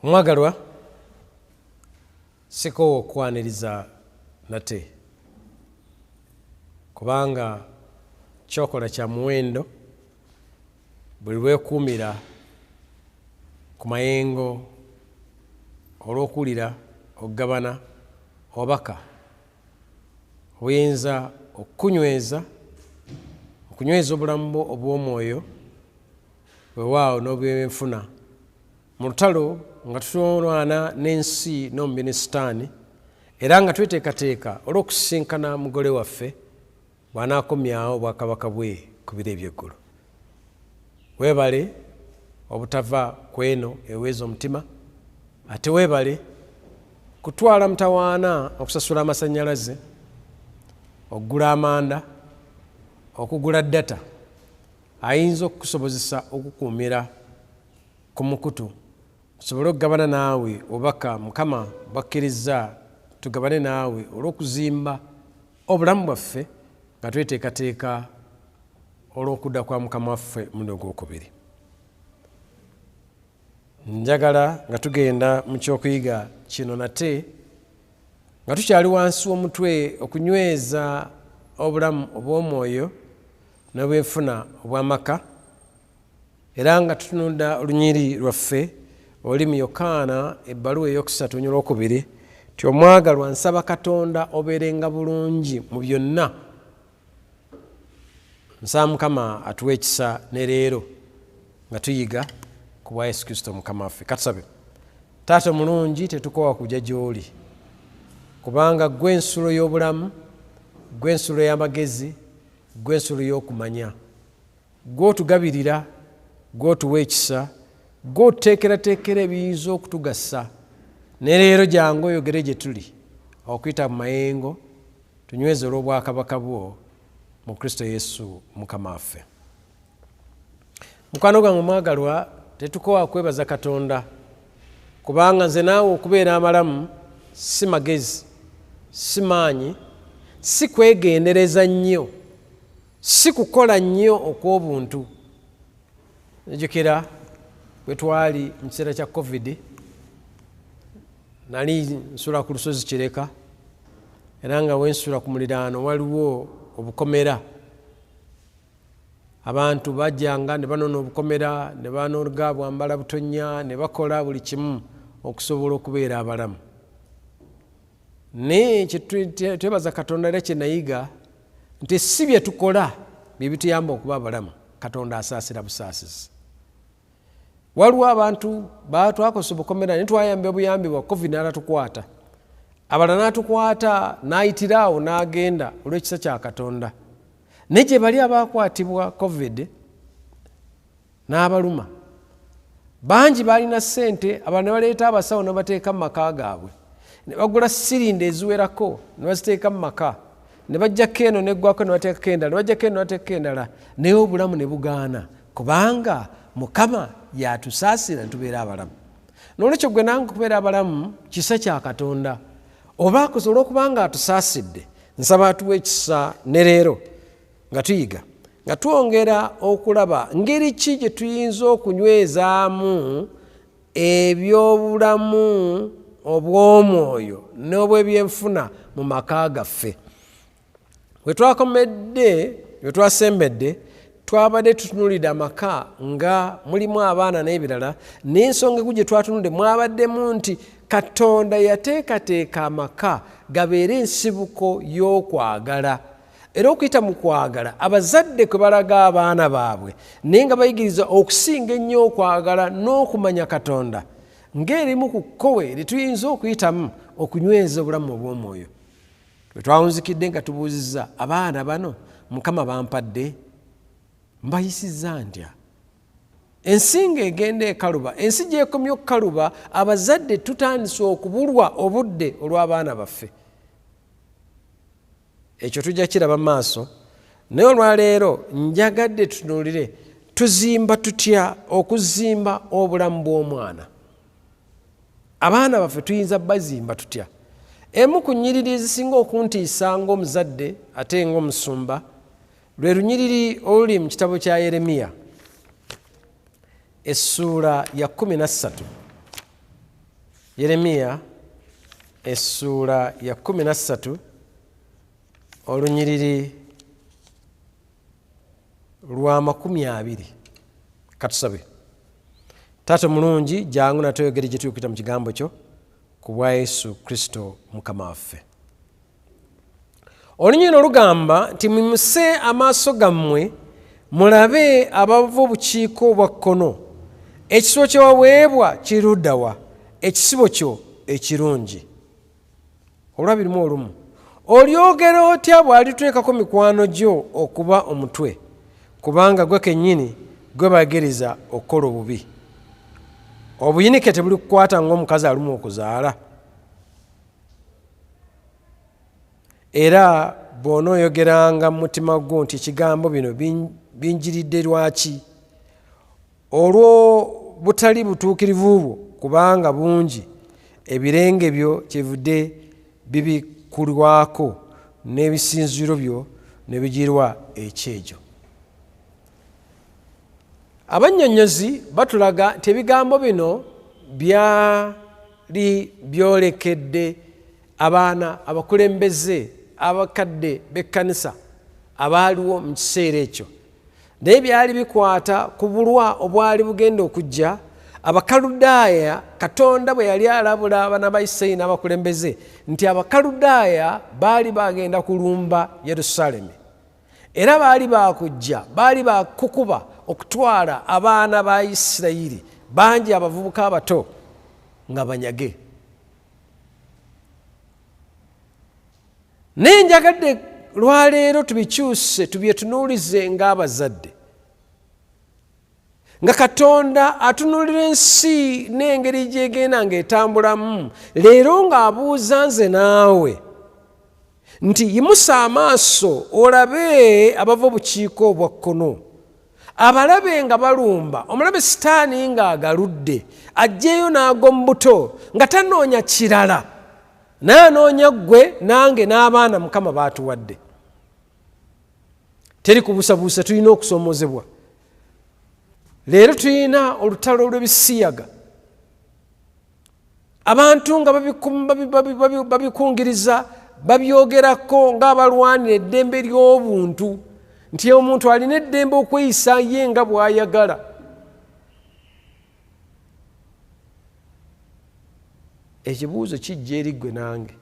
Omwagalwa, sikoowa okukwaniriza nate, kubanga kyokola kya muwendo buli lwekuumira ku mayengo olw'okuwulira okugabana obubaka obuyinza okukunyweza, okunyweza obulamu bwo obw'omwoyo, weewaawo n'obw'ebyenfuna mu lutalo nga tulwana n'ensi n'omubi ne Sitaani, era nga tweteekateeka olw'okusisinkana mugole waffe bw'anaakomyawo obwakabaka bwe ku biro eby'eggulu. Weebale obutava ku eno eweeza omutima, ate weebale kutwala mutawaana okusasula amasannyalaze, okugula amanda, okugula data ayinza okukusobozesa okukuumira ku mukutu tusobole okugabana naawe obubaka Mukama bw'akkirizza tugabane naawe olw'okuzimba obulamu bwaffe nga tweteekateeka olw'okudda kwa Mukama waffe omulundi ogw'okubiri. Njagala nga tugenda mu ky'okuyiga kino nate nga tukyali wansi w'omutwe okunyweza obulamu obw'omwoyo n'obwenfuna obw'amaka, era nga tutunulira olunyiriri lwaffe oluli mu Yokaana ebbaluwa ey'okusatu oluny olwokubiri nti, Omwagalwa, nsaba Katonda obeerenga bulungi mu byonna. Nsaba Mukama atuwe ekisa ne leero nga tuyiga ku bwa Yesu Kristo Mukama waffe. Katusabe. Taata omulungi, tetukoowa kujja gy'oli, kubanga ggwe ensulo y'obulamu, ggwe ensulo y'amagezi, ggwe ensulo y'okumanya. Ggwe otugabirira, ggwe otuwa ekisa, ggwe otuteekerateekera ebiyinza okutugasa. Ne leero jangu oyogere gye tuli okuyita mu mayengo, tunyweze olw'obwakabaka bwo mu Kristo Yesu Mukama waffe. Mukwano gwange omwagalwa, tetukoowa kwebaza Katonda, kubanga nze naawe okubeera abalamu si magezi, si maanyi, si kwegendereza nnyo, si kukola nnyo okw'obuntu. Nzijukira bwe twali mu kiseera kya Covid, nali nsula ku lusozi Kireka, era nga wensula ku muliraano waliwo obukomera. Abantu bajjanga ne banona obukomera, ne banoga bwambala butonya, ne bakola buli kimu okusobola okubeera abalamu. Naye twebaza Katonda, era kye nayiga nti si bye tukola bye bituyamba okuba abalamu, Katonda asaasira busaasizi. Waliwo abantu batwakosa obukomera naye twayamba obuyambi bwa Covid n'atatukwata, abalala n'atukwata n'ayitira awo n'agenda olw'ekisa kya Katonda. Naye gye bali abakwatibwa Covid n'abaluma bangi, balina ssente, abalala ne baleeta abasawo ne bateeka mu maka gaabwe, ne bagula sirinda eziwerako ne baziteeka mu maka, ne bajjako eno neggwako ne bateekako endala, ne bajjako eno ne bateekako endala, naye obulamu ne bugaana, kubanga Mukama yatusaasira ne tubeera abalamu. N'olwekyo gwe nange okubeera abalamu kisa kya Katonda, oba akoze olw'okubanga atusaasidde. Nsaba atuwe ekisa ne leero nga tuyiga, nga twongera okulaba ngeri ki gye tuyinza okunywezaamu ebyobulamu obw'omwoyo n'obw'ebyenfuna mu maka gaffe. We twakomedde, we twasembedde, twabadde tutunulidde amaka nga mulimu abaana n'ebirala, n'ensonga egu gye twatunudde mwabaddemu nti Katonda yateekateeka amaka gabeere ensibuko y'okwagala, era okuyita mu kwagala abazadde kwe balaga abaana baabwe, naye nga bayigiriza okusinga ennyo okwagala n'okumanya Katonda ng'erimu ku kkowe lye tuyinza okuyitamu okunyweza obulamu obw'omwoyo. Bwe twawunzikidde nga tubuuzizza abaana bano Mukama bampadde mbayisizza ntya? Ensi ng'egenda ekaluba, ensi gy'ekomye okukaluba, abazadde tutandise okubulwa obudde olw'abaana baffe. Ekyo tujja kiraba mu maaso, naye olwaleero njagadde tutunuulire tuzimba tutya okuzimba obulamu bw'omwana. Abaana baffe tuyinza bazimba tutya? Emu ku nnyiriri ezisinga okuntiisa ng'omuzadde ate ng'omusumba lwe lunyiriri oluli mu kitabo kya Yeremiya essuula ya 13. Yeremiya essuula ya 13 olunyiriri lwa 20. Katusabe. Taata omulungi, jangu nate oyogere gye tuli okuyita mu kigambo kyo ku bwa Yesu Kristo Mukama waffe. Olunyiriri lugamba nti mumuse amaaso gammwe mulabe abava obukiika obwa kkono, ekisibo kye waweebwa kiri ludda wa, ekisibo kyo ekirungi. Olwabirimu olumu, olyogera otya bw'alituteekako mikwano gyo okuba omutwe, kubanga gwe kennyini gwe bagiriza okukola obubi. Obuyinike tebulikukwata ng'omukazi alumwa okuzaala? Era bw'onooyogeranga mu mutima gwo nti ekigambo bino binjiridde lwaki? Olw'obutali butuukirivu bwo, kubanga bungi, ebirenge byo kyevudde bibikkulwako, n'ebisinziiro byo ne bijirwa ekyejo. Abannyonnyozi batulaga nti ebigambo bino byali byolekedde abaana, abakulembeze, abakadde b'ekkanisa abaaliwo mu kiseera ekyo, naye byali bikwata ku bulwa obwali bugenda okujja. Abakaludaaya, Katonda bwe yali alabula abaana ba Isirayiri n'abakulembeze nti Abakaludaaya baali bagenda kulumba Yerusaalemi, era baali bakujja, baali bakukuba okutwala abaana ba Isirayiri bangi, abavubuka abato nga banyage. Naye njagadde lwaleero tubikyuse, tubyetunuulize ng'abazadde, nga Katonda atunuulira ensi n'engeri gy'egenda ng'etambulamu leero, ng'abuuza nze naawe nti yimusa amaaso olabe abava obukiika obwa kkono, abalabe nga balumba, omulabe Sitaani ng'agaludde aggyeyo n'ag'omu buto, nga tanoonya kirala, naye anoonya ggwe nange n'abaana Mukama baatuwadde. Teri kubuusabuusa, tulina okusoomozebwa leero. Tulina olutalo lw'ebisiyaga, abantu nga babikungiriza, babyogerako ng'abalwanira eddembe ly'obuntu, nti omuntu alina eddembe okweyisa ye nga bw'ayagala. Ekibuuzo kijja eri ggwe nange.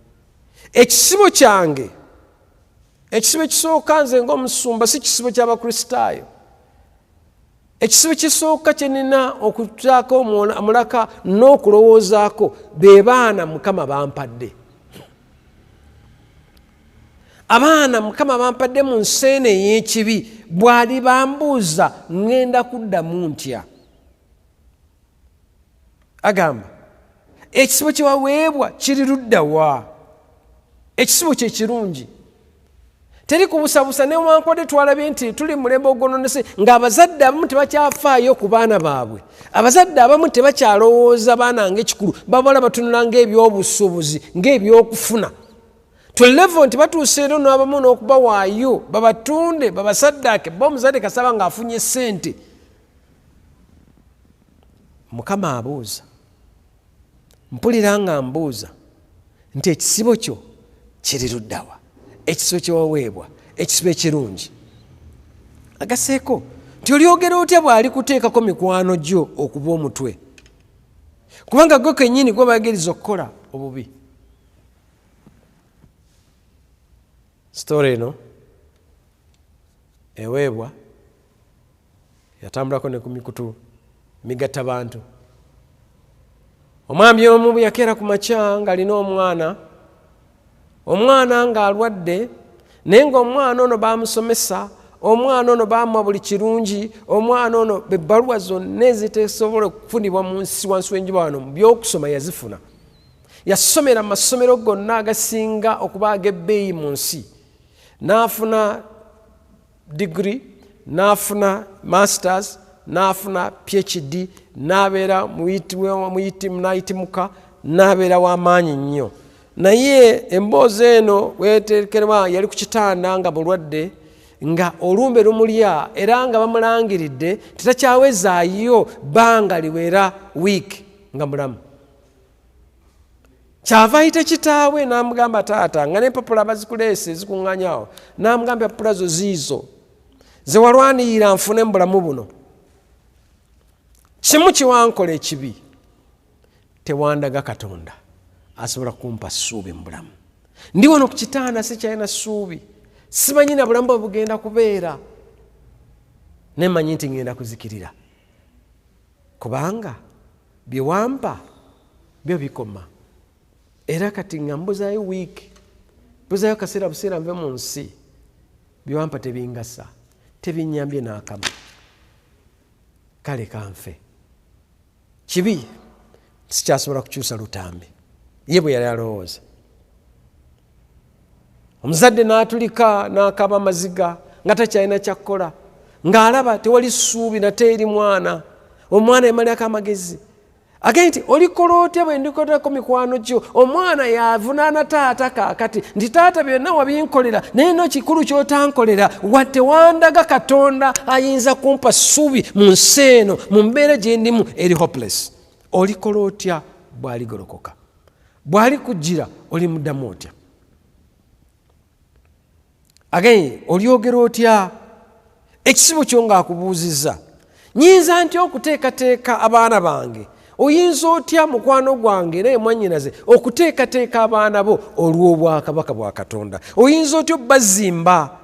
Ekisibo kyange, ekisibo ekisooka nze ng'omusumba, si kisibo ky'Abakristaayo. Ekisibo kisooka kye nina okutaako omulaka n'okulowoozaako be baana Mukama bampadde, abaana Mukama bampadde mu nsi eno ey'ekibi. Bw'ali bambuuza, ŋŋenda kuddamu ntya? Agamba, ekisibo kye waweebwa kiri ludda wa, ekisibo kye kirungi? Teri kubusabusa, newankubadde twalabye nti tuli mulembe ogwononese, ng'abazadde abamu tebakyafaayo ku baana baabwe, abazadde abamu tebakyalowooza baana ng'ekikulu, babala batunula ng'ebyobusuubuzi, ng'ebyokufuna, to level nti batuuse ero n'abamu n'okubawaayo babatunde, babasaddaake, ba omuzadde kasaba ng'afunye ssente. Mukama abuuza, mpulira nga mbuuza nti ekisibo kyo kiri luddawa, ekisibo kyewaweebwa, ekisibo ekirungi? Agaseeko nti olyogera otya bw'ali kuteekako mikwano gyo okuba omutwe, kubanga gwe kennyini gwe bageriza okukola obubi? Story eno eweebwa yatambulako ne ku mikutu migatta bantu. Omwami omu bwe yakeera ku makya ng'alina omwana, omwana ng'alwadde, naye ng'omwana ono bamusomesa, omwana ono bamuwa buli kirungi, omwana ono ebbaluwa zonna ezitesobola okufunibwa mu nsi wansi w'enjuba wano mu byokusoma yazifuna, yasomera mu masomero gonna agasinga okuba ag'ebbeeyi mu nsi, n'afuna degree, n'afuna masters, n'afuna PhD, n'abeera n'ayitimuka, n'abeera w'amaanyi nnyo. Naye emboozi eno wetekerwa, yali ku kitanda nga mulwadde, nga olumbe lumulya, era nga bamulangiridde tetakyawezaayo bbanga liwera wiiki nga mulamu. Kyava ayita kitaawe n'amugamba, taata, nga n'empapula bazikuleese ezikuŋŋanyawo, n'amugamba, empapula zo ziizo ze walwanirira nfune mu bulamu buno. Kimu kyewankola ekibi, tewandaga Katonda asobola kumpa ssuubi mu bulamu. Ndi wano ku kitanda sikyalina ssuubi, simanyi na bulamu bwe bugenda kubeera, naye manyi nti ŋŋenda kuzikirira, kubanga bye wampa byo bikoma. Era kati nga mbuzaayo wiiki, mbuzaayo kaseera buseera nve mu nsi, bye wampa tebingasa, tebinyambye n'akamu, kale kanfe. Kibi sikyasobola kukyusa lutambi. Ye bwe yali alowooza. Omuzadde n'atulika n'akaaba amaziga nga takyalina kyakkola, ng'alaba tewali ssuubi nate eri mwana. Omwana yamalirako amagezi agee nti olikola otya bwe ndikolako mikwano gyo? Omwana yavunaana taata kaakati nti taata byonna wabinkolera, naye no kikulu kyotankolera, wadde wandaga Katonda ayinza kumpa ssuubi mu nsi eno, mu mbeera gye ndimu eri hopeless. Olikola otya bw'aligolokoka, bw'ali kujjira, olimuddamu otya? Again, olyogera otya ekisibo kyo ng'akubuuzizza, nyinza ntya okuteekateeka abaana bange? Oyinza otya, mukwano gwange naye mwannyinaze, okuteekateeka abaana bo olw'obwakabaka bwa Katonda? Oyinza otya obbazimba?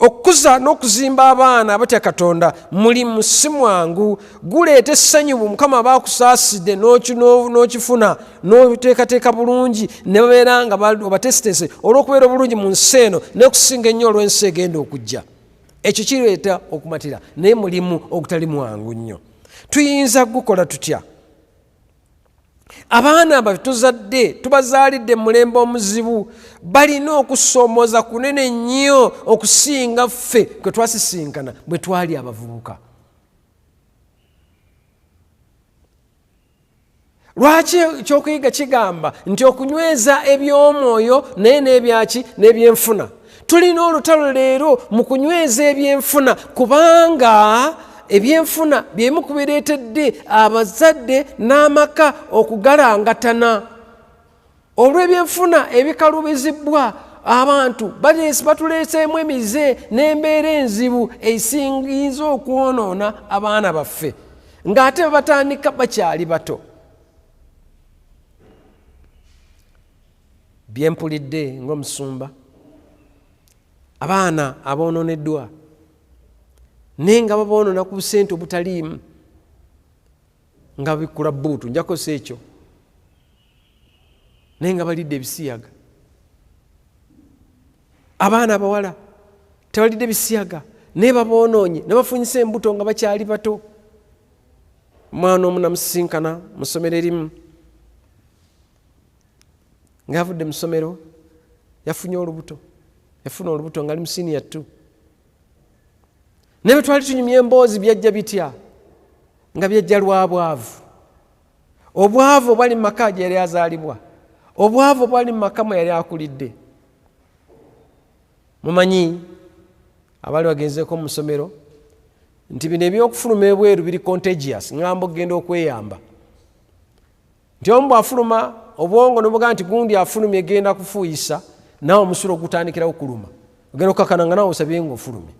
Okukuza n'okuzimba abaana abatya Katonda mulimu si mwangu, guleeta essanyu bwe Mukama aba akusaasidde n'okifuna n'oteekateeka bulungi ne babeera nga obateesiteese olw'okubeera obulungi mu nsi eno n'okusinga ennyo olw'ensi egenda okujja. Ekyo kireeta okumatira, naye mulimu ogutali mwangu nnyo. Tuyinza kugukola tutya? Abaana batuzadde tubazaalidde mu mulembe omuzibu, balina okusoomooza kunene nnyo okusinga ffe kwe twasisinkana bwe twali abavubuka. Lwaki ekyokuyiga kigamba nti okunyweza eby'omwoyo naye n'ebyaki n'ebyenfuna? Tulina olutalo leero mu kunyweza ebyenfuna, kubanga ebyenfuna byemu ku bireetedde abazadde n'amaka okugalangatana. Olw'ebyenfuna ebikalubizibbwa abantu batuleeseemu emize n'embeera enzibu esingiza okwonoona abaana baffe, ng'ate babatandika bakyali bato. Byempulidde ng'omusumba, abaana aboononeddwa naye nga baboonona ku busente obutaliimu, nga bikula buutu njakozesa ekyo, naye nga balidde ebisiyaga. Abaana abawala tebalidde bisiyaga naye baboonoonye ne bafunyisa embuto nga bakyali bato. Omwana omu namusisinkana mu ssomero erimu ng'avudde mu ssomero, yafunye olubuto, yafuna olubuto nga ali mu senior 2. Naye bwe twali tunyumya emboozi, byajja bitya? Nga byajja lwa bwavu, obwavu obwali mu maka gye yali azaalibwa, obwavu obwali mu maka mwe yali akulidde. Mumanyi abaali bagenzeeko mu ssomero nti bino ebyokufuluma ebweru biri contagious. Ŋŋamba okugenda okweyamba nti omu bw'afuluma, obwongo nebugaa nti gundi afulumye, genda kufuuyisa, naawe omusulo gutandikirawo kuluma, ogenda okukakana nga naawe osabye nga ofulumye.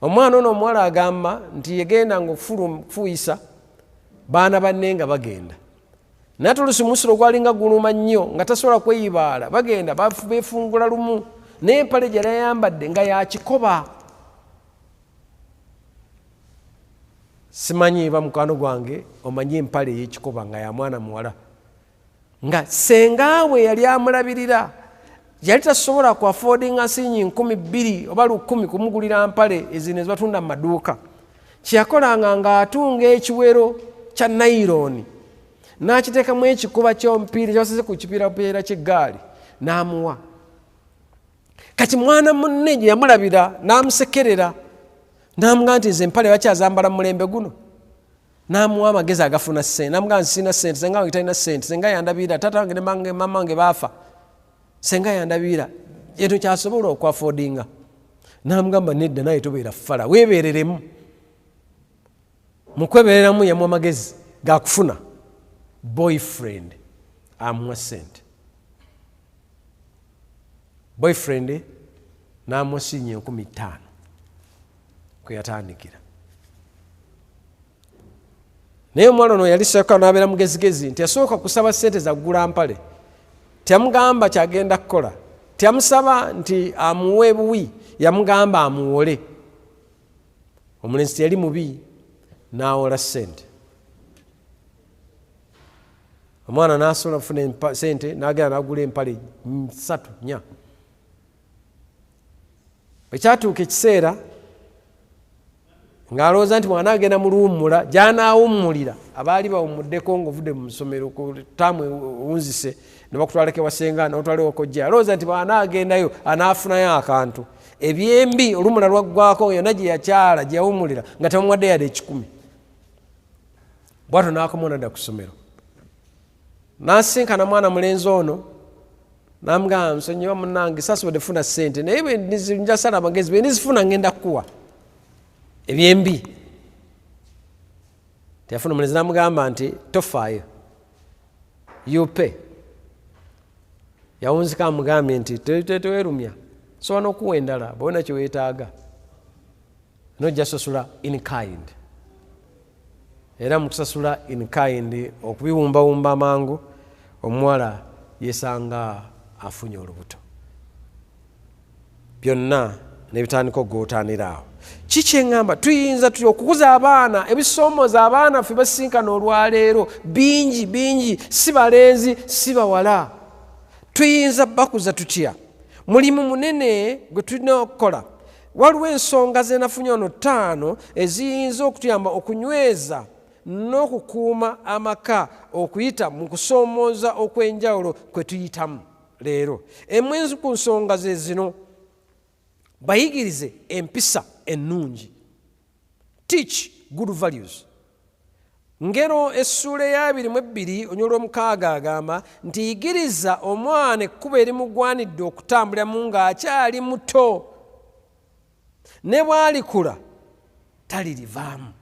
Omwana ono omuwala agamba nti yegenda nga okufuuyisa, baana banne nga bagenda, naye tulusi omusulo gwalinga guluma nnyo nga tasobola kweyibaala, bagenda befungula lumu, naye empale gyeyali ayambadde nga yakikoba. Simanyi ba mukwano gwange omanyi empale ey'ekikoba nga ya mwana muwala, nga sengaawe yali amulabirira yali tasobola ku affordinga nsinyi 2000 oba 1000 kumugulira mpale ezino ezibatunda mu maduuka. Kyeyakolanga ng'atunga ekiwero kya nayironi n'akiteekamu ekikuba ky'omupiira kyabasize ku kipiirapiira ky'eggaali n'amuwa. Kati mwana munne gye yamulabira n'amusekerera n'amugamba nti nze empale bakyazambala mu mulembe guno? N'amuwa amagezi agafuna ssente, n'amugamba nti sirina ssente, senga wange talina ssente, senga yandabirira, taata wange ne maama wange baafa, senga yandabirira, eno kyasobola okwafodinga. N'amugamba nedda, naye tobeera fala, weebereremu. Mu kwebereramu yamuwa amagezi gakufuna boyfriend amuwa ssente. Boyfriend n'amusiinya 5000 kwe yatandikira. Naye omuwala ono yali saka n'abeera mugezigezi nti yasooka kusaba ssente zaggula mpale. Teyamugamba kyagenda kukola, teyamusaba nti amuwe buwi, yamugamba amuwole. Omulenzi teyali mubi, n'awola ssente. Omwana n'asobola okufuna sente n'agenda n'agula empale 3 4. Bwe kyatuuka ekiseera ng'alowooza nti mwana agenda mu luwummula gy'anaawummulira, abaali bawummuddeko ng'ovudde mu ssomero ku ttaamu owunzise ne bakutwalako ewa ssenga ne bakutwala ewa kojja, alowooza nti bw'anaagendayo anaafunayo akantu. Ebyembi oluwummula lwaggwako, yonna gye yakyala gye yawummulira nga tebamuwadde yadde 100. Bw'atyo n'akomawo n'adda ku ssomero n'asinkana mwana mulenzi ono n'amugamba, nsonyiwa munnange, saasobodde kufuna ssente, naye bwe njasala amagezi bwe ndizifuna ngenda kukuwa. Ebyembi teyafuna. Omulenzi n'amugamba nti tofaayo, you pay. Yawunzika amugambye nti tewerumya, sobola n'okuwa endala bwona kyeweetaaga, nojja sasula in kind. Era mu kusasula in kind, okubiwumbawumba amangu, omuwala yesanga afunye olubuto, byonna nebitandika okugootaanira awo. Kikyeŋŋamba, tuyinza tutya okukuza abaana? Ebisoomooza abaana ffe basinkana olwaleero bingi bingi, si balenzi si bawala. Tuyinza bakuza tutya? Mulimu munene gwe tulina okukola. Waliwo ensonga zenafunye wano 5 eziyinza okutuyamba okunyweza n'okukuuma amaka okuyita mu kusoomooza okw'enjawulo kwe tuyitamu leero. Emu ku nsonga ze zino: bayigirize empisa ennungi, teach good values. Ngero essuula eyabiri mu ebbiri onyola omukaaga agamba nti yigiriza omwana ekkubo erimugwanidde okutambuliramu ng'akyali muto, ne bw'alikula talirivaamu.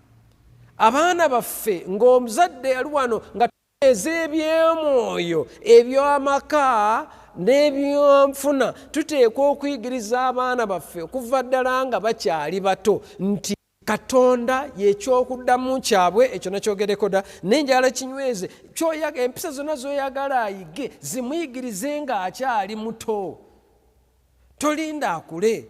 Abaana baffe, ng'omuzadde ali wano nga ez'ebyomwoyo, eby'amaka n'ebyenfuna, tuteekwa okuyigiriza abaana baffe okuva ddala nga bakyali bato nti Katonda yekyokuddamu kyabwe. Ekyo nakyogereko dda, naye njagala kinyweze. Empisa zonna z'oyagala ayige zimuyigirize ng'akyali muto, tolinda akule.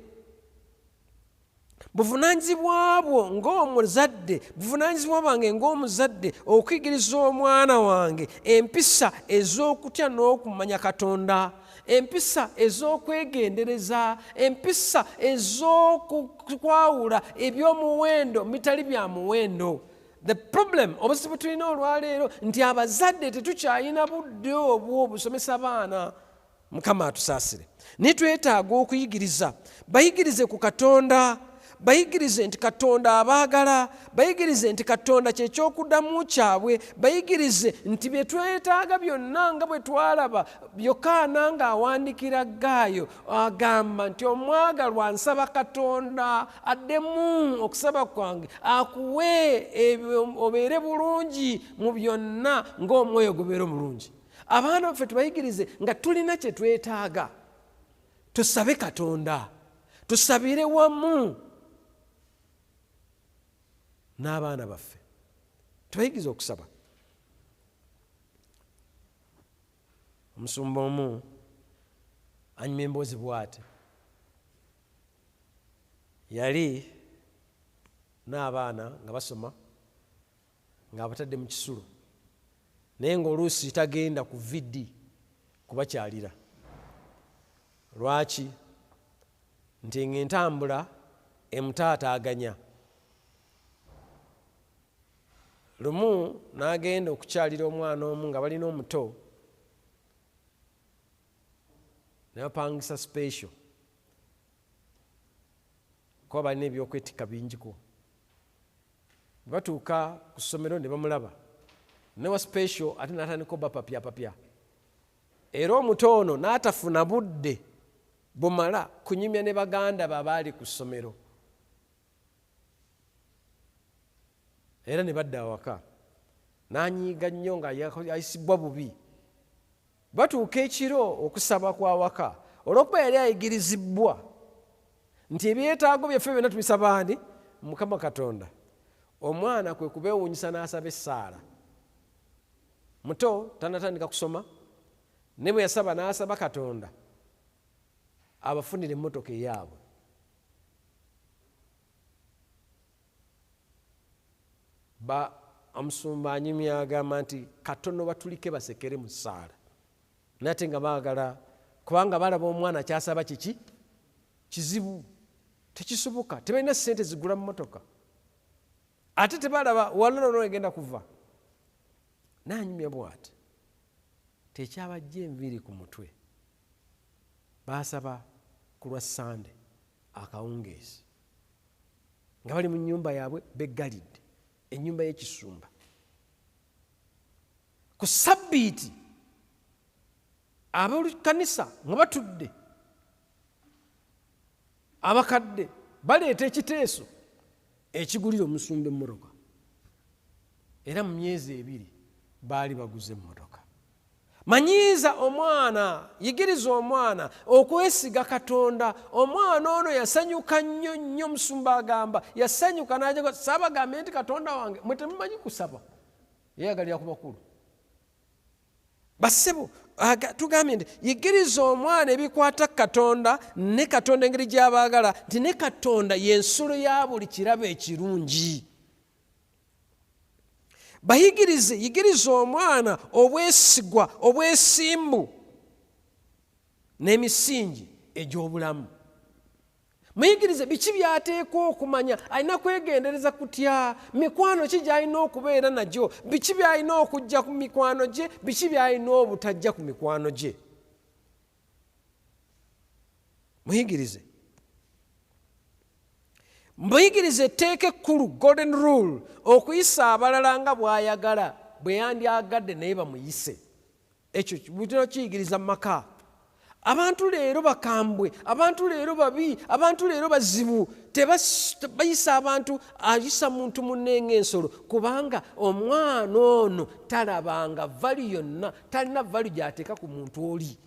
Buvunaanyizibwa bwo ng'omuzadde, buvunaanyizibwa bwange ng'omuzadde okuyigiriza omwana wange empisa ez'okutya n'okumanya Katonda, empisa ez'okwegendereza, empisa ez'okwawula eby'omuwendo bitali bya muwendo. The problem, obuzibu tulina olwaleero nti abazadde tetukyalina budde obwo obusomesa baana. Mukama atusaasire, naye twetaaga okuyigiriza. Bayigirize ku Katonda, bayigirize nti Katonda abaagala, bayigirize nti Katonda kyekyokuddamu kyabwe, bayigirize nti bye twetaaga byonna, nga bwe twalaba Yokaana ng'awandikira Gaayo agamba nti omwagalwa, nsaba Katonda addemu okusaba kwange akuwe obeere bulungi mu byonna ng'omwoyo gubeera omulungi. Abaana baffe tubayigirize nga tulina kye twetaaga, tusabe Katonda, tusabire wamu n'abaana baffe, tubayigirize okusaba. Omusumba omu anyuma emboozi bw'ati: yali n'abaana nga basoma ng'abatadde mu kisulo, naye ng'oluusi tagenda ku VD kubakyalira. Lwaki? Nti ng'entambula emutaataaganya. Lumu n'agenda okukyalira omwana omu nga balina omuto, ne bapangisa special kuba balina ebyokwetikka bingiko. Bwe batuuka ku ssomero ne bamulaba newa special, ate n'atandika obapapyapapya, era omuto ono n'atafuna budde bumala kunyumya ne baganda be abaali ku ssomero, era ne badda awaka n'anyiiga nnyo nga ayisibwa bubi. Batuuka ekiro okusaba kwawaka, Olw'okuba yali ayigirizibbwa nti ebyetaago byaffe byonna tubisaba ani? Mukama Katonda. Omwana kwe kubeewuunyisa n'asaba essaala. Muto tannatandika kusoma, ne bwe yasaba n'asaba Katonda abafunire emmotoka eyaabwe. Ba omusumba anyumya agamba nti katono batulike basekere mu ssaala, naye ate nga baagala kubanga balaba omwana kyasaba kiki kizibu, tekisoboka, tebalina ssente zigula mmotoka, ate tebalaba walala egenda kuva. N'anyumya bw'ati tekyabajja enviiri ku mutwe, baasaba ku lwa Ssande akawungeezi nga bali mu nnyumba yaabwe beggalidde, ennyumba y'ekisumba. Ku Ssabbiiti ab'ekkanisa nga batudde, abakadde baleeta ekiteeso ekigulira omusumba emmotoka, era mu myezi 2 baali baguze emmotoka. Manyiiza omwana, yigiriza omwana okwesiga Katonda. Omwana ono yasanyuka nnyo nnyo, omusumba agamba yasanyuka n'ajaga, saabagambye nti Katonda wange mwe temumanyi kusaba, yeeyagalira ku bakulu. Bassebo, tugambye nti yigiriza omwana ebikwata Katonda ne Katonda engeri gy'abaagala, nti ne Katonda y'ensulo ya buli kirabo ekirungi. Bayigirize, yigiriza omwana obwesigwa, obwesimbu n'emisingi egy'obulamu. Muyigirize biki by'ateekwa okumanya, alina kwegendereza kutya, mikwano ki gy'alina okubeera nagyo, biki by'alina okujja ku mikwano gye, biki by'alina obutajja ku mikwano gye. Muyigirize. Muyigirize etteeka ekkulu, golden rule, okuyisa abalala nga bw'ayagala, bwe yandyagadde naye bamuyise. Ekyo butera kiyigiriza mu maka. Abantu leero bakambwe, abantu leero babi, abantu leero bazibu, bayisa abantu, ayisa muntu munne ng'ensolo, kubanga omwana ono talabanga value yonna, talina value gy'ateeka ku muntu oli.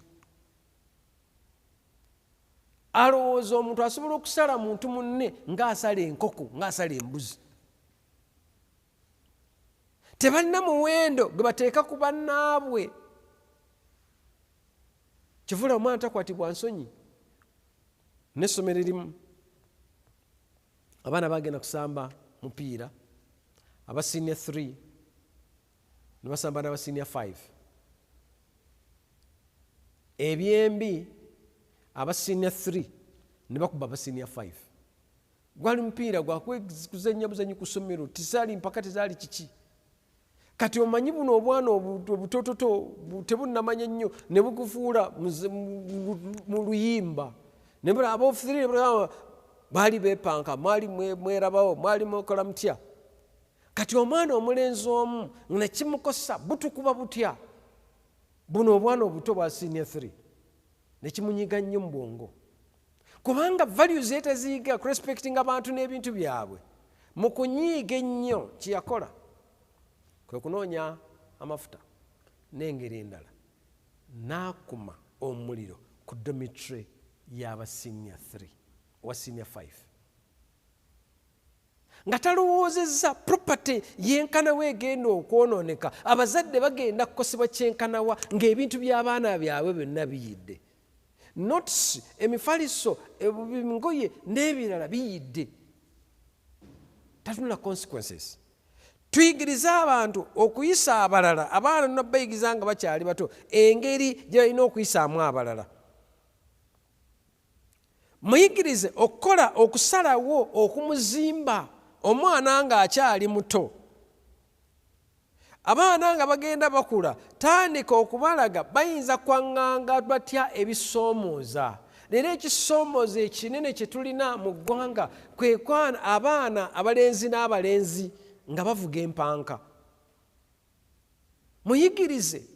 Alowooza omuntu asobola okusala muntu munne ng'asala enkoko, ng'asala embuzi. Tebalina muwendo gwe bateeka ku bannaabwe. Kivula omwana takwatibwa nsonyi. N'essomero erimu abaana bagenda kusamba mupiira, aba senior 3 ne basamba n'aba senior 5. Ebyembi aba senior 3 ne bakuba aba senior 5. Gwali mupiira gwa kuzannya buzanyi ku ssomero, tezaali mpaka, tezaali kiki. Kati omanyi buno obwana obutototo tebunnamanya nnyo, ne bukufuula mu luyimba. Ne bula aba of 3 baali beepanka, mwali mwerabawo, mwali mwekola mutya. Kati omwana omulenzi omu ne kimukosa butukuba butya buno obwana obuto bwa senior 3, ne kimunyiga nnyo mu bwongo, kubanga values ye teziyiga kurespectinga abantu n'ebintu byabwe. Mu kunyiiga ennyo kye yakola kwe kunoonya amafuta n'engeri endala, n'akuma omuliro ku dormitory y'aba senior 3 owa senior 5, nga talowoozezza property yenkanawa egenda okwonooneka, abazadde bagenda kukosebwa kyenkanawa ng'ebintu by'abaana byabwe byonna biyidde, notes, emifaliso, engoye n'ebirala biyidde. Tatunula consequences. Tuyigirize abantu okuyisa abalala. Abaana nabayigiriza nga bakyali bato engeri gye balina okuyisaamu abalala. Muyigirize okukola okusalawo okumuzimba omwana ng'akyali muto. Abaana nga bagenda bakula, tandika okubalaga bayinza kwaŋŋanga batya ebisoomooza. Leero ekisoomooza ekinene kye tulina mu ggwanga kwe kwana abaana abalenzi n'abalenzi nga bavuga empanka. Muyigirize,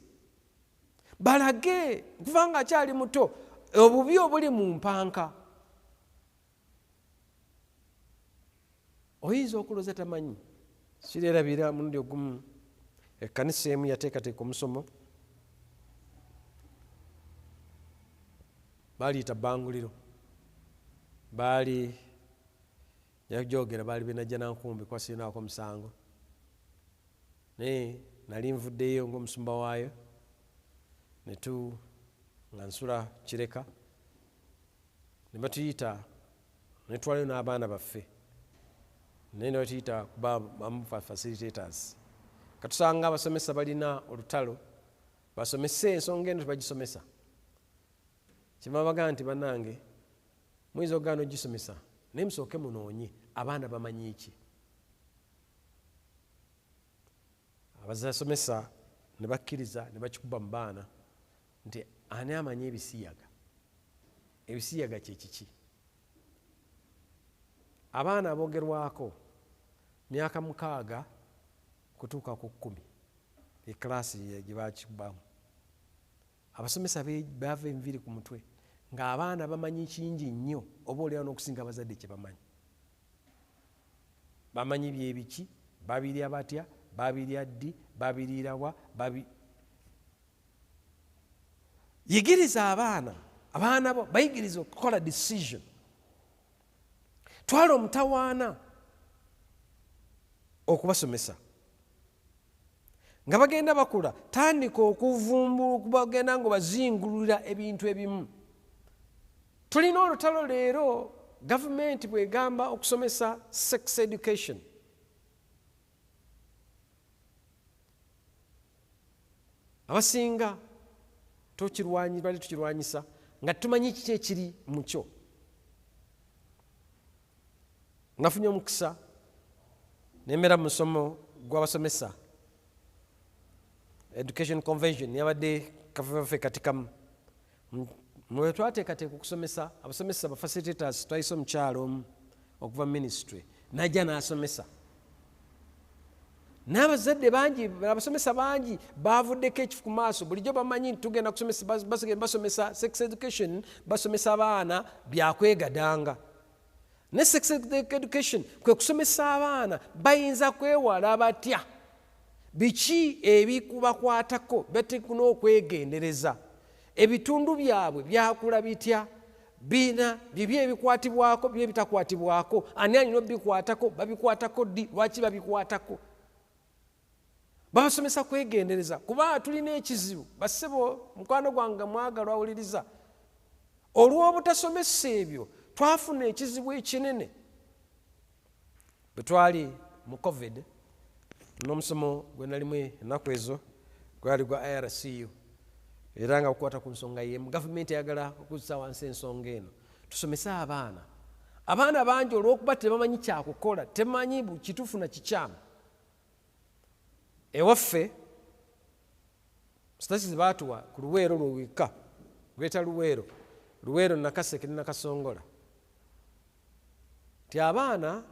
balage okuva ng'akyali muto obubi obuli mu mpanka. Oyinza okulowooza tamanyi. Sirerabira mulundi ogumu ekkanisa emu yateekateeka omusomo. Baliyita bbanguliro, baali njagera, baali benajja nankumbi kuba sirinaako omusango, naye nali nvuddeyo ng'omusumba waayo netu nga nsula Kireka, ne batuyita netwalayo n'abaana baffe, naye ne batuyita kuba bamu facilitators. Katusanga abasomesa balina olutalo basomese ensonga eno, tebagisomesa. Kyebabagamba nti, "Bannange, muyinza okugaana ogisomesa, naye musooke munoonye abaana bamanyi ki." Abasomesa ne bakkiriza ne bakikuba mu baana nti, "Ani amanyi ebisiyaga? Ebisiyaga kyekiki?" Abaana aboogerwako myaka 6 kutuuka ku 10, ekilasi gye bakikubamu. Abasomesa bava enviiri ku mutwe ng'abaana bamanyi kingi nnyo, oba oliawo n'okusinga abazadde kye bamanyi. Bamanyi byebiki, babirya batya, babirya ddi, babiriirawa. Yigiriza abaana, abaana bo bayigiriza okukola decision. Twala omutawaana okubasomesa nga bagenda bakula. Tandika okuvumbula, bagenda nga bazingulula ebintu ebimu. Tulina olutalo leero, gavumenti bwegamba okusomesa sex education. Abasinga bali tukirwanyisa nga tumanyi kiki ekiri mukyo. Nafunye omukisa nembeera mu musomo gw'abasomesa, education convention yabadde kafefe katikamu. Mwe twateekateeka okusomesa abasomesa ba facilitators, twayise omukyalo omu okuva ministry, najja n'asomesa n'abazadde bangi. Abasomesa bangi bavuddeko ekifu ku maaso. Bulijjo bamanyi nti tugenda kusomesa, basomesa sex education, basomesa abaana byakwegadanga. Ne sex education kwe kusomesa abaana bayinza kwewala batya, biki ebikubakwatako, batekuna okwegendereza, ebitundu byabwe byakula bitya, bina bibi ebikwatibwako, bibi ebitakwatibwako, ani alina obikwatako, babikwatako ddi, lwaki babikwatako. Babasomesa kwegendereza, kuba tulina ekizibu. Bassebo, mukwano gwange mwagalwa awuliriza, olw'obutasomesa ebyo twafuna ekizibu ekinene bwe twali mu COVID. N'omusomo gwe nalimu ennaku ezo gwali gwa IRCU, era nga gukwata ku nsonga yemu. Gavumenti eyagala okuzza wansi ensonga eno, tusomese abaana. Abaana bangi olw'okuba tebamanyi kyakukola, temanyi kituufu na kikyamu. Ewaffe statistics baatuwa ku Luweero lweweka, Greater Luweero, Luweero, Nakaseke ne Nakasongola, ti abaana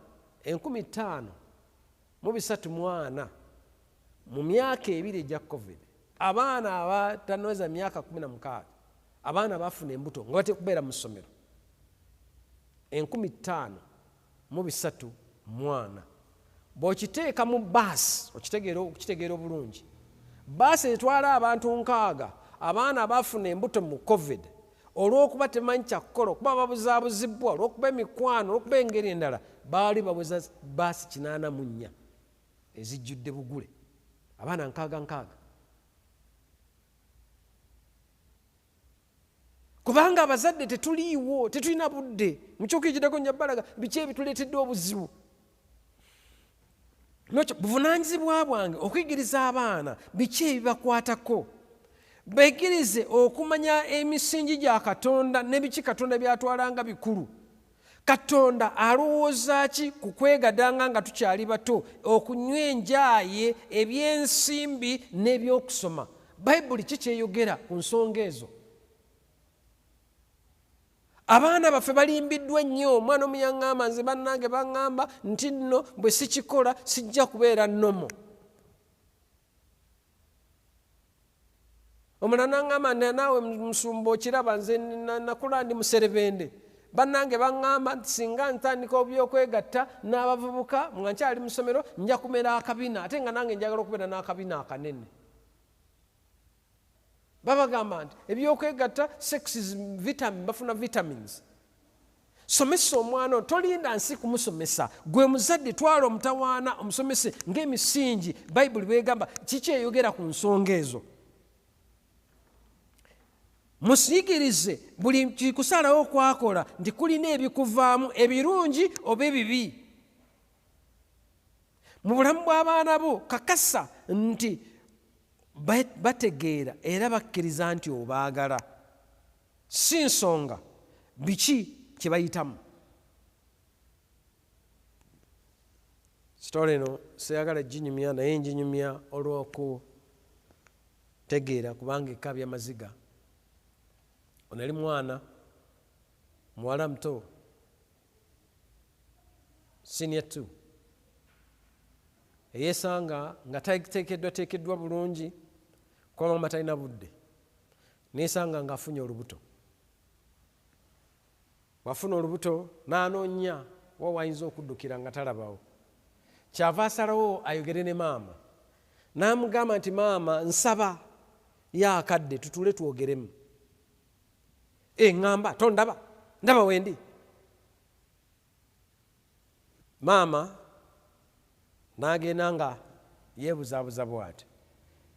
5304 mu myaka 2 egya COVID, abaana abatanaweza myaka 16, abaana bafuna embuto nga bateka kubeera mu ssomero, 5304. Bw'okiteeka mu baasi, okitegeera obulungi, baasi etwala abantu 60, abaana bafuna embuto mu COVID olw'okuba temanyi kyakukola, okuba babuzaabuzibwa, olw'okuba emikwano, olw'okuba engeri endala, baali baweza baasi 84 ezijjudde bugule abaana nkaaga nkaaga, kubanga abazadde tetuliiwo, tetulina budde. Mukyokijidako nja balaga biki ebituleetedde obuzibu. Nokyo buvunanyizibwa bwange okuyigiriza abaana biki ebibakwatako, bayigirize okumanya emisingi gya Katonda ne biki Katonda byatwalanga bikulu. Katonda alowooza ki ku kwegadanga nga tukyali bato, okunywa enjaaye, ebyensimbi n'ebyokusoma? Bayibuli ki kyeyogera ku nsonga ezo? Abaana baffe balimbiddwa nnyo. Omwana omu yaŋŋamba, "Nze bannange baŋŋamba nti nno bwe sikikola sijja kubeera normal." Omulala naŋŋamba, "Naawe musumba okiraba, nze nakula ndi muserebende. Bannange baŋŋamba nti singa ntandika obyokwegatta n'abavubuka nga nkyali mu ssomero, nja kumera akabina, ate nga nange njagala okubeera n'akabina akanene." Babagamba nti ebyokwegatta, sex is vitamin, bafuna vitamins. Somesa omwana ono, tolinda nsi kumusomesa. Gwe muzadde twala omutawaana omusomese ng'emisingi Bayibuli bwegamba, kiki eyogera ku nsonga ezo. Musiyigirize buli kikusalawo kwakola nti kulina ebikuvaamu ebirungi oba ebibi. Mu bulamu bw'abaana bo kakasa nti bategeera era bakkiriza nti obaagala, si nsonga biki kye bayitamu. Sitole eno seyagala ginyumya, naye nginyumya olw'okutegeera kubanga ekaabya maziga. Ono yali mwana muwala muto, senior 2, eyeesanga nga tateekeddwateekeddwa bulungi kuba maama talina budde, neesanga ng'afunye olubuto. Bw'afuna olubuto n'anoonya wa wayinza okuddukira nga talabawo. Kyava asalawo ayogere ne maama, n'amugamba nti maama nsaba yaakadde tutuule twogeremu. Ŋŋamba tondaba, ndaba wendi. Maama n'agenda nga yeebuzaabuza bw'ati.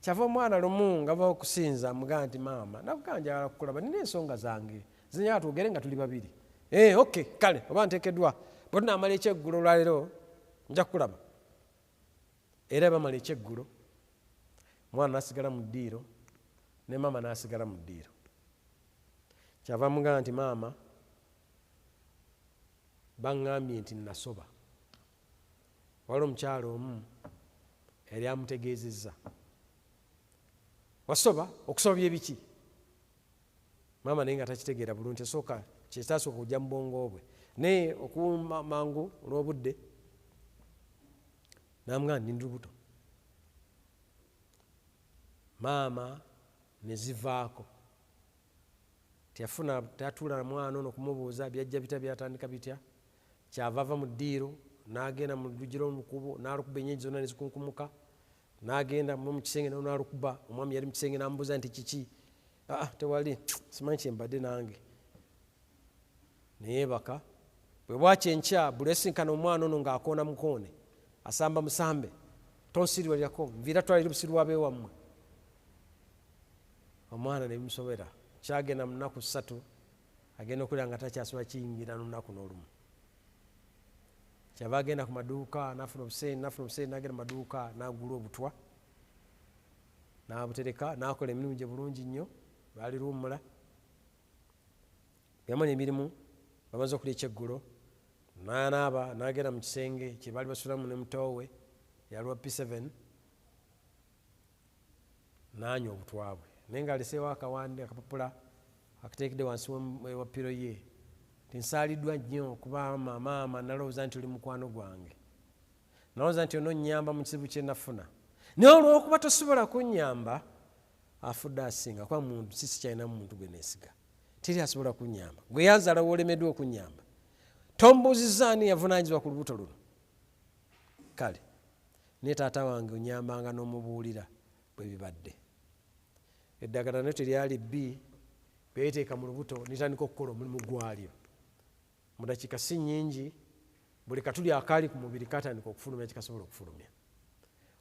Kyava omwana lumu nga va okusinza amugamba nti maama nakugamba njagala kukulaba, nina ensonga zange zinjagala twogere nga tuli babiri. Okay, kale oba nteekeddwa bwe tunaamala ekyeggulo olwaleero nja kukulaba. Era bamala ekyeggulo, omwana n'asigala mu ddiiro ne maama n'asigala mu ddiiro. Kyava amugamba nti maama baŋŋambye nti nasoba. Waliwo omukyala omu yali amutegeezezza, wasoba, okusoba bye biki? Maama naye nga takitegeera bulungi, esooka kyekyasooka kujja mu bwongo bwe, naye okuwuma mangu olw'obudde n'amugamba nti ndi lubuto. Maama ne zivaako, teyafuna, teyatuula na mwana ono kumubuuza byajja bitya, byatandika bitya. Kyava ava mu ddiiro n'agenda mu luggi lw'omukubo n'alukuba ennyenje zonna ne zikunkumuka, n'agenda mu kisenge nawo n'alukuba. Omwami yali mu kisenge n'amubuuza nti kiki? Aa, tewali, simanyi kye mbadde nange. Ne yeebaka. Bwe bwakya enkya buli lwesinkana omwana ono ng'akoona mukoone, asamba musambe, tonsiriwalirako, nviira twalira obusiru bw'abeewammwe. Omwana ne bimusobera. Kyagenda mu nnaku 3 agenda okulira nga takyasobola kiyingira n'olunaku n'olumu. Kyava agenda ku maduuka n'afuna obusente, n'afuna obusente n'agenda mu maduuka n'agula obutwa n'abutereka, n'akola emirimu gye bulungi nnyo, baali luwummula. Bwe yamala emirimu, bamaze okulya ekyeggulo, n'anaaba n'agenda mu kisenge kye baali basulamu ne muto we yaliwa P7, n'anywa obutwa bwe, naye ng'aleseewo akawandi akapapula akateekedde wansi wa piro ye nti nsaaliddwa nnyo kuba maama nalowooza nti oli mukwano gwange, nalowooza nti ononnyamba mu kizibu kye nafuna, naye olw'okuba tosobola kunnyamba afudde asinga, kuba muntu si sikyalinamu muntu gwe neesiga, teri asobola kunnyamba, gwe yanzaala w'olemeddwa okunnyamba, tombuuzizza ani yavunaanyizibwa ku lubuto luno. Kale naye taata wange onnyambanga n'omubuulira bwe bibadde. Eddagala nayo teryali bbi, bwe yeeteeka mu lubuto litandika okukola omulimu gwalyo. Mu dakiika si nnyingi buli katuli akaali ku mubiri katandika okufulumya kikasobola okufulumya.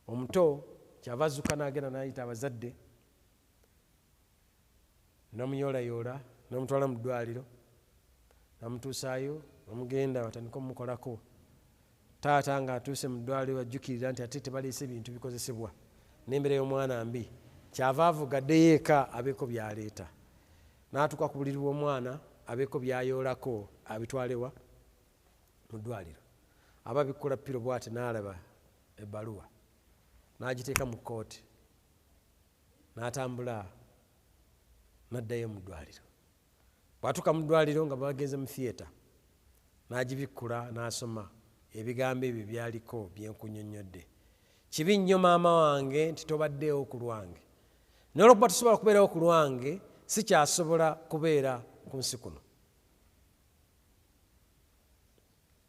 Omuto kyava azuuka n'agenda n'ayita abazadde n'amuyoolayoola n'amutwala mu ddwaliro n'amutuusaayo, bamugenda batandika omukolako. Taata ng'atuuse mu ddwaliro ajjukirira nti ate tebaleese bintu bikozesebwa n'embeera y'omwana mbi, kyava avuga addeyo eka abeeko by'aleeta. N'atuuka ku buliri bw'omwana abeeko by'ayoolako abitwalewa mu ddwaliro. Aba abikkula piro bw'ati n'alaba ebbaluwa n'agiteeka mu kkooti n'atambula n'addayo mu ddwaliro. Bw'atuuka mu ddwaliro nga bagenze mu theatre n'agibikkula n'asoma ebigambo ebyo byaliko bye nkunnyonnyodde. Kibi nnyo maama wange nti tobaddeewo ku lwange, naye olw'okuba tosobola kubeerawo ku lwange sikyasobola kubeera ku nsi kuno.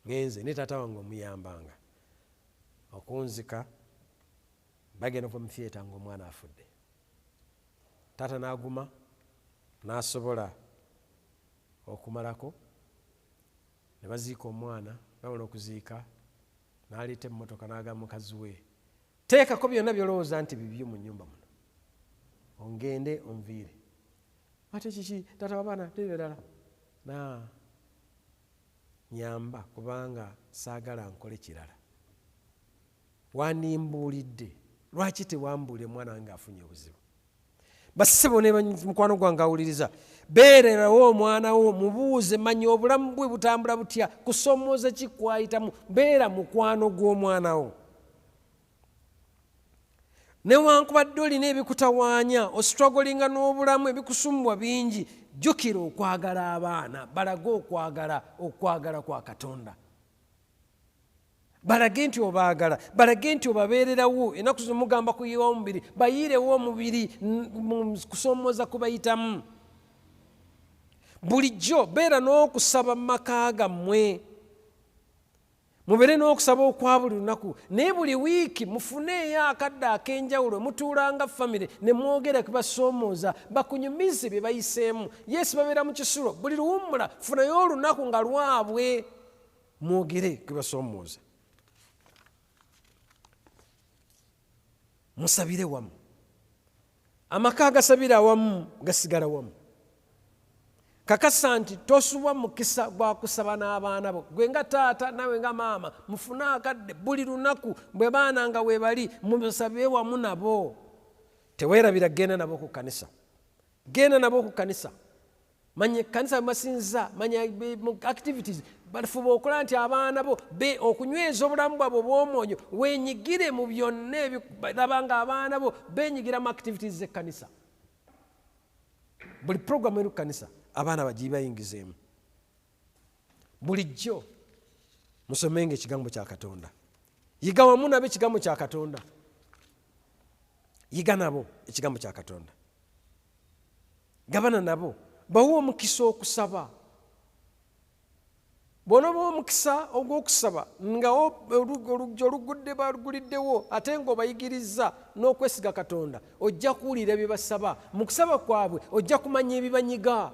Ngenze ne taata wange omuyambanga okunzika, bagenda okuva mu theatre ng'omwana afudde. Taata n'aguma n'asobola okumalako ne baziika omwana. Bamala okuziika, n'aleeta emmotoka n'agamba mukazi we, "Teekako byonna byolowooza nti bibyo mu nnyumba muno, ongende onviire." "Ate kiki, taata w'abaana?" Tebirala na nyamba, kubanga saagala nkole kirala. Wandimbuulidde, lwaki tewambuulire mwana wange afunye obuzibu? Bassebo ne mukwano gwange awuliriza, beererawo omwana wo, mubuuze, manya obulamu bwe butambula butya, kusomooza ki kwayitamu. Beera mukwano gw'omwana wo. Newankubadde olina ebikutawaanya, ostrugglinga n'obulamu, ebikusumbwa bingi, jjukira okwagala abaana. Balage okwagala, okwagala kwa Katonda. Balage nti obaagala, balage nti obabeererawo. Ennaku zino mugamba kuyiwa omubiri, bayiirewo omubiri mu kusomooza kubayitamu. Bulijjo beera n'okusaba mu maka gammwe, mubeere n'okusaba okwa buli lunaku, naye buli wiiki mufuneeyo akadde ak'enjawulo mutuulanga famire ne mwogera kubasoomooza, bakunyumize bye bayiseemu. Yesu babeera mu kisulo buli luwummula, funayo olunaku nga lwabwe, mwogere kubasoomooza, musabire wamu. Amaka agasabira awamu gasigala wamu. Kakasa nti tosubwa mukisa gwa kusaba n'abaana bo. Gwe nga taata, nawe nga maama, mufune akadde buli lunaku bwe baana nga webali, musabe wamu nabo. Teweerabira genda nabo ku kanisa, genda nabo ku kanisa. Manya ekkanisa bwebasinza, manya activities. Bafuba okola nti abaana bo be okunyweza obulamu bwabwe obw'omwoyo. Wenyigire mu byonna, laba nga abaana bo benyigira mu activities z'ekkanisa. Buli programu eri ku kanisa, abaana bagibayingizeemu. Bulijjo musomenga ekigambo kya Katonda, yiga wamu nabo ekigambo kya Katonda, yiga nabo ekigambo kya Katonda, gabana nabo, bawe omukisa okusaba. Bw'onooba omukisa ogw'okusaba nga oluggi olugudde baluguliddewo, ate ng'obayigiriza n'okwesiga Katonda, ojja kuwulira bye basaba mu kusaba kwabwe, ojja kumanya ebibanyiga,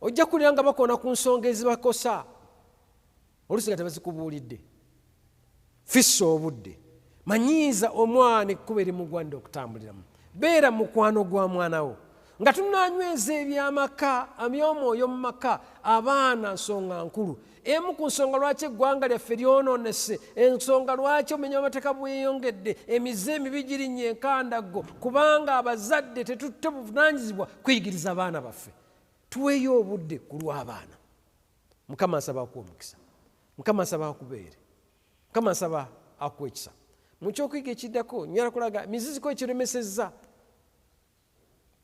ojja kuwulira nga bakoona ku nsonga ezibakosa, oluusi nga tebazikubuulidde. Fissa obudde, manyiiza omwana ekkubo erimugwanidde okutambuliramu. Beera mukwano gwa mwana wo. Nga tunanyweza ebyamaka, ebyomwoyo mu maka, abaana nsonga nkulu. Emu ku nsonga lwaki eggwanga lyaffe lyonoonese, ensonga lwaki omenya w'amateeka bweyongedde, emize emibi girinnya enkandaggo, kubanga abazadde tetutte buvunaanyizibwa kuyigiriza baana baffe. Tuweeyo obudde ku lw'abaana. Mukama nsaba akuwa omukisa, Mukama nsaba akubeere, Mukama nsaba akuwa ekisa. Mu kyokuyiga ekiddako nyala kulaga miziziko ekiremesezza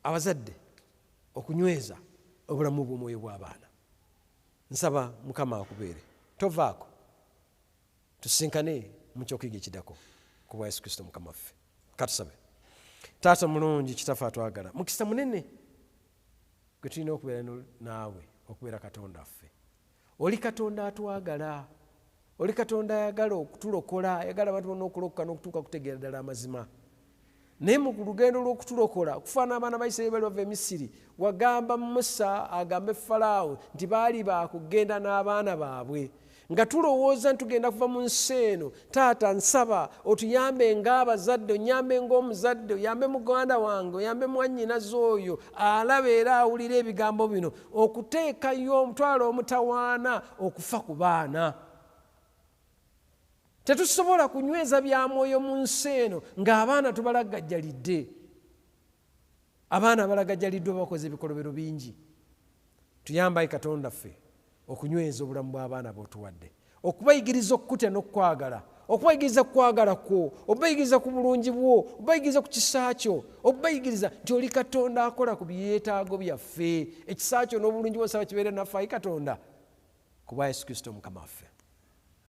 abazadde okunyweza obulamu bw'omwoyo bw'abaana. Nsaba Mukama akubeere, tovaako, tusinkane mu kyokuyiga ekiddako ku bwa Yesu Kristo Mukama waffe. Katusabe. Taata omulungi, Kitaffe atwagala, mukisa munene gwe tulina okubeera naawe, okubeera Katonda waffe. Oli Katonda atwagala, oli Katonda ayagala okutulokola, ayagala abantu bonna okulokoka n'okutuuka kutegeera ddala amazima. Naye mu lugendo lw'okutulokola, okufaanana abaana ba Isirayiri bali bava e Misiri, wagamba Musa agambe Falaawo nti baali baakugenda n'abaana baabwe. Nga tulowooza nti tugenda kuva mu nsi eno, taata nsaba otuyambe ng'abazadde, onyambe ng'omuzadde, oyambe muganda wange, oyambe mwannyinaze oyo alaba era awulira ebigambo bino, okuteekayo omutwalo omutawaana okufa ku baana. Tetusobola kunyweza bya mwoyo mu nsi eno ng'abaana tubalagajjalidde. Abaana abalagajjaliddwa bakoze ebikolobero bingi. Tuyambe ayi Katonda ffe okunyweza obulamu bw'abaana b'otuwadde, okubayigiriza okukutya n'okukwagala, okubayigiriza kukwagala kwo, okubayigiriza ku bulungi bwo, okubayigiriza ku kisa kyo, okubayigiriza nti oli Katonda akola ku byetaago byaffe. Ekisa kyo n'obulungi bwo nsaba kibeere naffe ayi Katonda, ku bwa Yesu Kristo Mukama waffe.